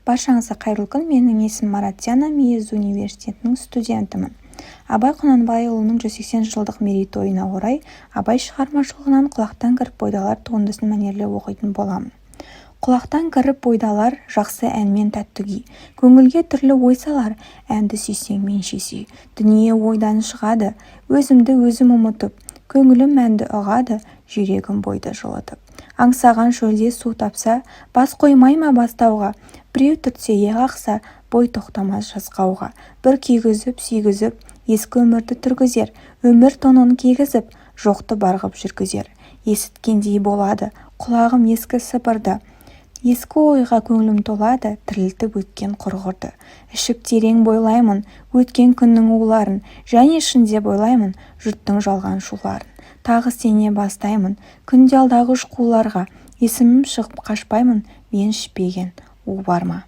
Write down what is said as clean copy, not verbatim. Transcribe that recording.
Баршаңызға қайырлы күн! Менің есімім Марат Диана, МИЭЗ университетінің студентімін. Абай Құнанбайұлының 180 жылдық мерейтойына орай Абай шығармашылығынан «Құлақтан кіріп бойды алар» туындысын мәнерлеп оқитын боламын. Құлақтан кіріп бойды алар, жақсы ән мен тәтті күй. Көңілге түрлі ой салар, әнді сүйсең менше сүй. Дүние ойдан шығады, өзімді өзім ұмытып. Көңілім әнді ұғады, жүрегім бойды жылытып. Аңсаған шөлде су тапса, бас қоймай ма бастауға? Біреу түртсе, я қақса, бой тоқтамас жасқауға. Бір күйгізіп, сүйгізіп, ескі өмірді түргізер, өмір тонын кигізіп, жоқты бар ғып жүргізер. Есіткендей болады құлағым ескі сыбырды. Ескі ойға көңілім толады, тірілтіп өткен құрғырды. Ішіп терең бойлаймын өткен күннің уларын, және шын деп ойлаймын жұрттың жалған шуларын. Тағы сене бастаймын күнде алдағы қуларға. Есімім шығып қашпаймын, мен ішпеген у бар ма?